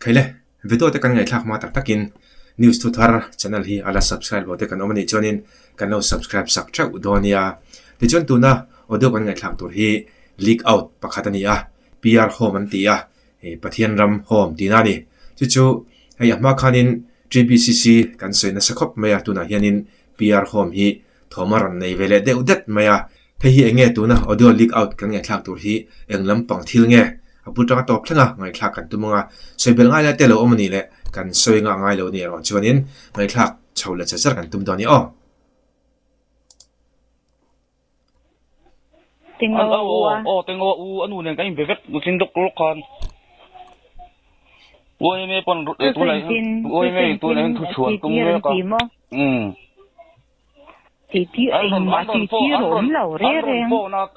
Khaile, video te kan ngaihthlak hma tak takin news thu thar channel hi a la subscribe lo te kan awm a nih chuanin kan lo subscribe sak theuh dawn nia. Tichuan tuna audio kan ngaihthlak tur hi leak out pakhat a ni a, PR home an ti a, Pathian ram home tihna a ni. Chu chu hei a hma khanin TBCC kan sawi nasa khawp mai a, tunah hianin PR home hi thawm a rawn nei ve leh deuh det mai a. Hei hi eng nge tuna audio leak out kan ngaihthlak tur hi eng lampang thil nge? A bul tanga tawp thlenga ngaihthlak kan tum anga sawi belh ngai lai te lo awm a nih leh kan sawi ngah ngai lo a nih erawh chuanin ngaihthlak chho leh char char kan tum dawn a ni aw. An aw aw tengaw u a nu nen kan inbe vek nutling dawk lawk khan UMA pawn tunah hian UMA in tunah hian thuchhuan tum mek a umm. Titi engmah titi rawm lo re reng.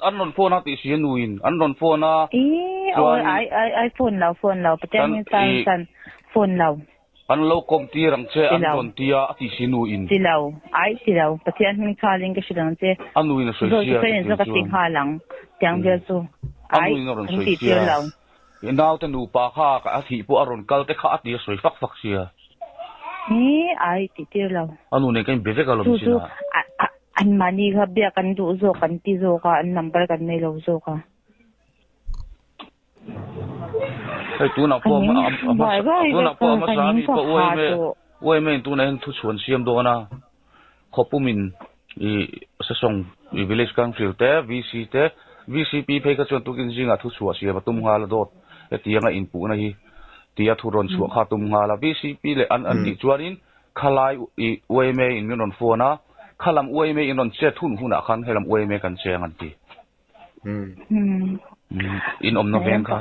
An rawn phone a tih si a nu in an rawn phone a. Ih aw ai ai ai phone lo phone lo Pathian in san san phone lo. An lo kawm tir ang che an rawn tia a tih si nu in. Ti lo ai ti lo Pathian hming chhal in ka hrilh ang che. A nu in a sawi sia ka ti chu ka ti nghal ang tiang vel chu ai an tih tir lo. I naute nupa kha a thih pawh a rawn kal te kha a ti a sawi fak fak sia. Hi ai tih tir lo. A nu nen ka inbe vek alawm chin a. Chu chu an mahni kha biak an duh zawk an ti zawk a, an number kan nei lo zawk a. Hei tunah pawh a hmasa tunah pawh a hmasa ami pawh UMA UMA in tunah hian thuchhuan siam dawn a, khawpumin i sesawng i village council te VC te VCP phei kha chuan tukin zingah thuchhuah siam a tum nghal a dawt hetianga inpuhna hi tia thu rawn chhuah kha a tum nghal a VCP leh an an tih chuanin khalai i UMA in min rawn phone a khalam UMA in rawn chet hun hunah khan helam UMA kan cheng an ti. In awmna veng kha.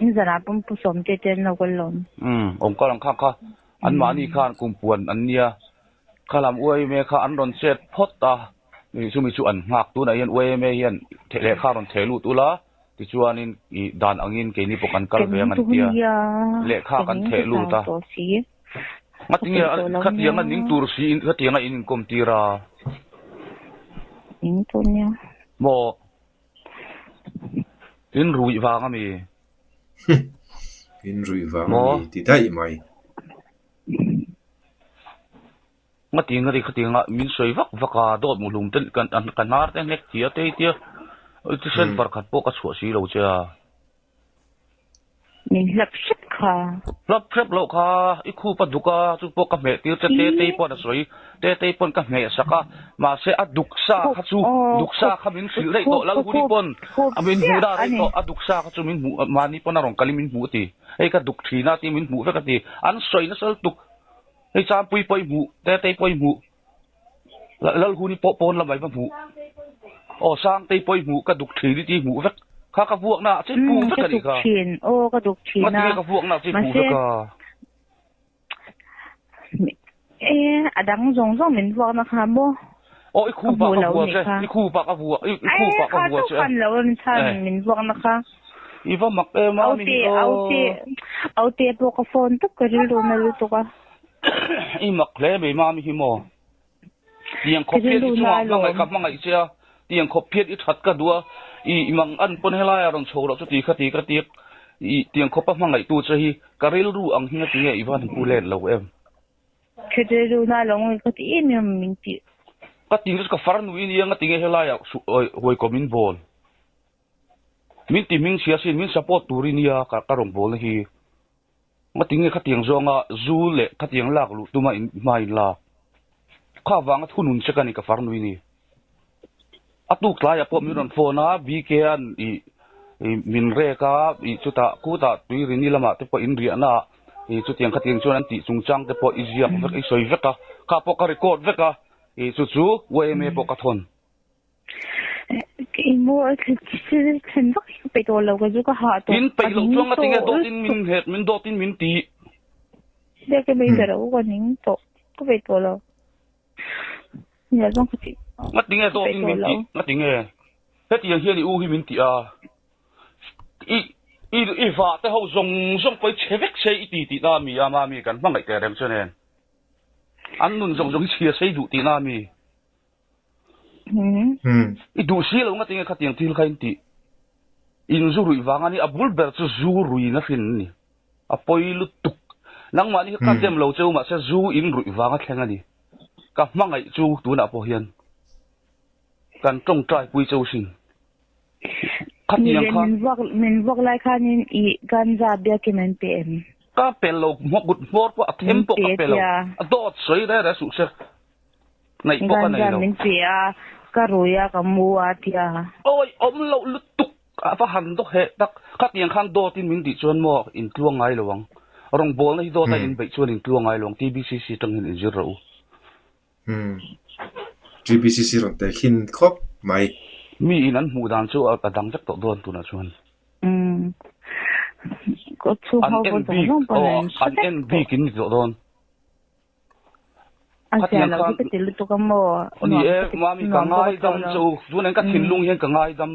In zanah pawm pu sawm te te an lo kal lawm. Awm kal ang kha kha an mahni khan kum puan an nia. Khalam UMA kha an rawn chet phawt a, chumi chu an nghak. Tunah hian UMA hian lehkha rawn theh lut ula, tichuanin i dan angin keini pawh kan kal ve ang an tia. Lehkha kan theh lut a. Ngatinge khatianga ning tur si in khatianga in inkawm tir a. Ning tur nia. Maw. In ruih vang ami. In ruih vang ami ti daih mai. Ngatinge ri khatianga min sawi vak vak a dawt muhlum te kan ka hnar te hnek tia te tia thisen parkhat pawh ka chhuah si lo che a. Min hlap hrep kha. Hlap hrep loh kha i khup a duk a, chu pawh ka hmeh tir che Tetei pawn a sawi, Tetei pawn ka hmeh sak a, mahse a duk sa kha chu duk sa kha min hrilh daih tawh, Lalhuni pawn min hmuh dah rei tawh, a duk sa kha chu min hmuh, mahni pawn a rawn kal in min hmuh a ti, hei ka duk thin a ti min hmuh vek a ti, an sawi nasa lutuk, hei Changpui pawh i hmuh, Tetei pawh i hmuh. Lalhuni pawh pawn lamah i va hmuh. Aw Sangtei pawh i hmuh ka duk thin i ti hmuh vek. Kha ka vuakna ah che i puh vek a nih kha. Ka duk thin. Aw ka duk thin a. Ngatinge ka vuakna ah che i puh vek a. E a dang zawng zawng min vuakna kha maw. Aw i khup ah ka vua che. I khup ah ka vua i khup ah ka vua che. Kha chu lo a chhan min vuakna kha. I va mak em a mi hi aw. Aute aute pawh ka phone tawp ka rilru na lutuk a. I mak hle mai mami hi maw? Tiang khawp hian i chungah hmangaih ka hmangaih che a, tiang khawp hian i that ka duh a, i mang an pawn helai a rawn chho loh chu ti kha ti ka ti i tiang khawpa hmangaih tu che hi ka rilru ang hi nga tinge i van pu let lo em? Ka rilru na lo ngawi ka ti em em min tih. Ka ti chu ka farnu i nia nga tinge helai ah huai kawm in bawl. Min ti hming chhia sin min support tur i nia ka rawngbawlna hi. Ngatinge khatiang zawnga zu leh khatiang lak luh tuma in hma in lak? Kha vanga thunun che ka ni ka farnui ni. A tuk tlaiah pawh min rawn phone a, BK an i min rek a, i chutah kutah tuirini lamah te pawh in riahna ah i chutiang khatiang chuan an tih chungchang te pawh i ziak vek i sawi vek a, kha pawh ka record vek a, i chu chu yma pawh ka thawn. In peih loh chuan ngatinge dawt in min hek min dawt in min ti. Ngatinge dawt in min ti ngatinge hetiang hian i u hi min ti a i i i vah te ho zawng zawng pawh i chhe vek se i ti tihna a mi a mami kan hmangaih teh reng che nen an nun zawng zawng hi chhia sei duh tihna a mi. I duh si lo ngatinge khatiang thil kha in tih. In zu ruih vang a ni, a bul ber chu zu ruih na hrin a ni. A pawi lutuk. Nangmahni hi ka dem lo cheu mahse zu in ruih vang a thleng a ni. Ka hmangaih chu tunah pawh hian kan tawngtai pui cheu sin. Khatiang kha. Min vuak lai khanin i ganja biakin an pe em? Ka pe lo, kut hmawr pawh a them pawh ka pe lo. A dawt sawi reng reng suh se. Ngaih pawh ka nei lo. Ganja min pe a, ka rui a, ka mu a tia. Awi awm loh lutuk a va han dawk heh tak. Khatiang khan dawt in min tih chuan maw in tluang ngai lo ang. Rawngbawlna hi dawt a in beih chuan in tluang ngai lo ang. TBCC tang hian in zir rawh u. Umm. TBCC rawn teh khin khawp mai. Mi in an hmuh dan chu a dang vek tawh dawn tunah chuan. Umm. Ka chhung An ho en pawh zawng bik zawng pawn aw an hre an vek en tawh. bik in ni tawh dawn. A zia Khatiang lo khan hi ka ti lutuk a maw? Ni Nuam e, ka ti Mami ka nuam pawh ka ngaidam tawh lo. che u. Tunah ka Umm. thinlung hian ka ngaidam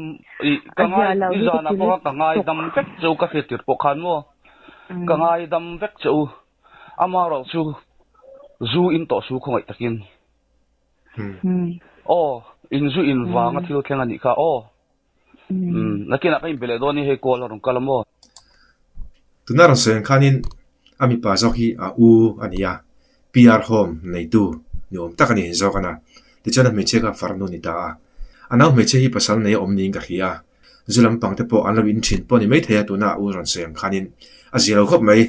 i ka A ngai zia lo hi ka nizanah ti pawh khan ka lutuk. ngaidam vek che u ka hriat tir pawh khan maw? Ka Umm. ngaidam vek che u. Amaherawh chu zu in tawh su khawngaih takin. Umm. Aw, in zu in vanga Umm. thil thleng a nih kha aw. Umm. Nakinah ka inbe leh dawn i hei call a rawn kal a maw? Tuna rawn sawi ang khanin a mipa zawk hi a u a ni a, PR Home neitu ni awm tak a ni zawk a na. Tichuan a hmeichhia kha farnu a ni ta a. A nau hmeichhia hi pasal nei a awm niin ka hria a, zu lampang te pawh an lo in thin pawh a ni maithei a tuna a u rawn sawi ang khanin a zia lo khawp mai.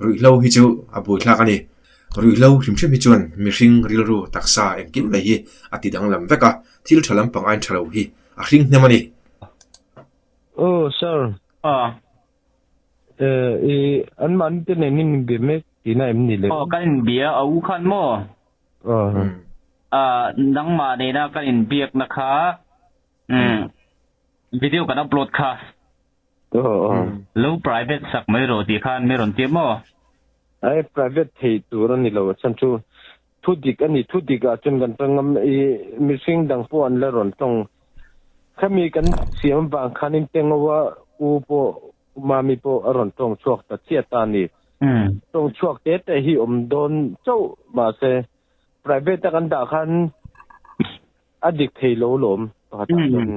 Ruihhlo hi chu a buaithlak a ni. Ruihhlo hrim hrim hi chuan mihring rilru taksa engkim mai hi a ti danglam vek a, thil tha lampang ain tha lo hi a hring hnem a ni. Aw sir. Aw. Eh i anmahni te nen in inbia mek tihna em ni le? Aw kan inbia a u khan maw? Aw. Ah nangmah nena kan inbiakna kha umm video kan upload kha. Aw aw. Lo private sak mai rawh tih khan mi rawn tia maw? Ai private thei tur a ni lo a chhan chu Thu dik a ni, thu dik ah chuan kan tawng ngam i mihring dang pawh an la rawn tawng. Khami kan siam avang khanin Tengoa u pawh U Mami pawh a rawn tawng chhuak ta chiah ta a ni. Tawng chhuak te te hi awm dawn chauh mahse private a kan dah khan a dik thei lo lawm pakhat ah chuan.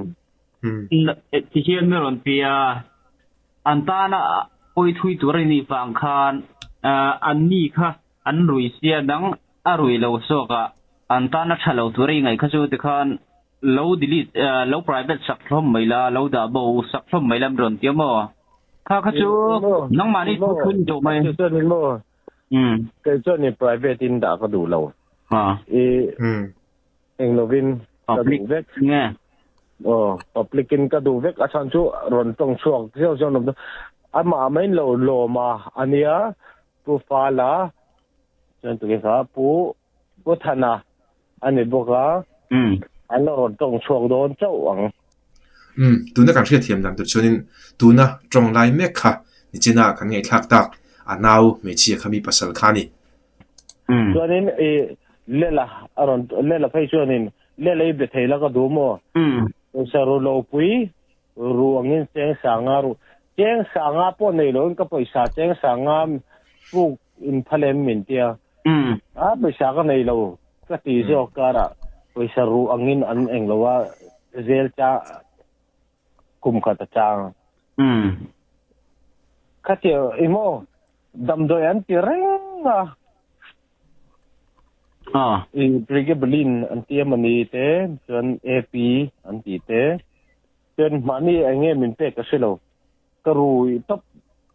Ti hian mi rawn ti a, an tana pawi thui tur a nih vang khan an ni kha An rui sia dang a rui lo zawk a, an tan a tha lo tur a ingaih kha chu tikhan lo delete lo private sak hlawm mai la, lo dah bo sak hlawm mai la an rawn ti a maw? Kha kha chu nangmahni thu thun duh mai. Kei chuan in maw? Kei chuan in private in dah ka duh lo. I eng lovin ka duh vek. Nge? Aw, public in ka duh vek a chhan chu rawn tawng chhuak zeuh zeuh an awm. Amah mai in lo lawm a ania Pu Fala chuan tukin kha Pu Pu Thana a ni bawk a, an la rawn tawng chhuak dawn chauh ang. Umm, tuna kan hriatthiam dan tur chuanin tuna tawng lai mek kha nichina kan ngaihthlak tak a nau hmeichhia kha mi pasal kha a ni. Chuanin i Lela a rawn Lela phei chuanin Lela i be thei la ka duh maw? Pawisa ru lo pui Ru angin cheng sanga ru. Cheng sanga pawh nei loin ka pawisa cheng sanga puk in phal em min tia. A pawisa ka nei lo ka ti zawk karah pawisa ru angin an eng lo a zel cha kum khat a chang. Khatia i maw damdawi an ti reng a. I pregabalin an ti emawni te chuan AP an ti te. Chuan mahni eng nge min pek ka hre lo. Ka rui tawp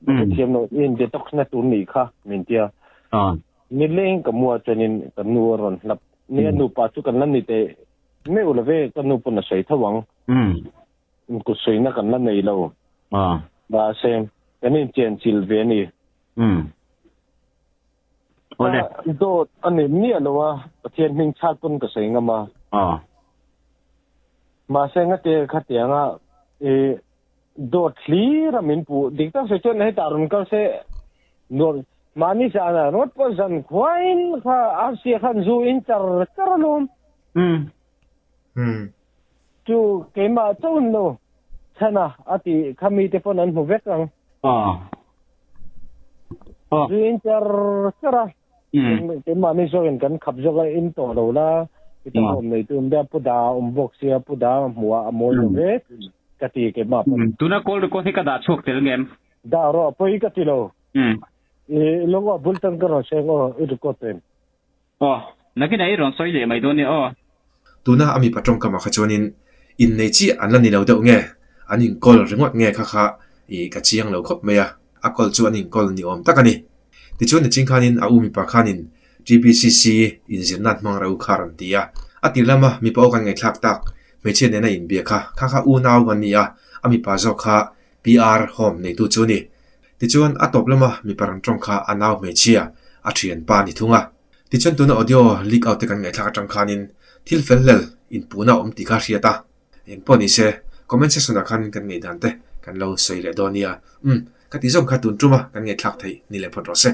ka hrethiam lo in detox na tur nih kha min tia. Nileng ka mua chuanin ka nu a rawn hlap. Nia nupa chu kan la ni teh meuh lo ve ka nu pawn a sawi tho ang. Inkut sawina kan la nei lo. Mahse kan inchianchilh ve a ni. Dawt a ni miah lo a, Pathian hming chhat pawn ka sawi ngam a. Mahse ngate khatianga i dawt hlir a min puh dik tak se chuan hetah rawn kal se nuam mahni zana rawt pawh zan khuain kha RC khan zu in char char alawm. Chu keimah chauhin lo chhan a a tih kha mite pawn an hmu vek ang. Zu in char char a. Keimahni zawkin kan khap zawk a in tawh lo la i ta awm nei tu nia pu da awm bawk sia pu da hmuh a a mawi lo ve ka ti keimah pawn. Tuna call record hi ka dah chhuak tel ngem? Dah rawh pawi ka ti lo. I lo aw bul tan ka rawn sawi ang aw i record em? Aw, nakinah i rawn sawi leh mai dawn nia aw. Tuna a mipa tawngkamah kha chuanin innei chiah an la ni lo deuh nge, an inkawl ringawt nge kha kha i ka chiang lo khawp mai a, a kawl chu an inkawl ni awm tak a ni. Tichuan nichin khanin a u mipa khanin TBCC inzirna an hmang reu kha a rawn ti a, a tir lama mipa aw kan ngaihthlak tak hmeichhia nena inbia kha kha kha unau an ni a, a mipa zawk kha PR Home neitu chu a ni. Tichuan a tawp lama mipa rawn tawng kha a nau hmeichhia a thianpa a ni thung a. Tichuan tuna audio leak out te kan ngaihthlak atang khanin thil fel hlel inpuhna a awm tih kha a hriat a. Eng pawh ni se, comment section ah khan kan ngaihdan te kan lo sawi leh dawn nia. Umm, ka tih zawng kha tun tuma kan ngaihthlak theih ni leh phawt rawh se.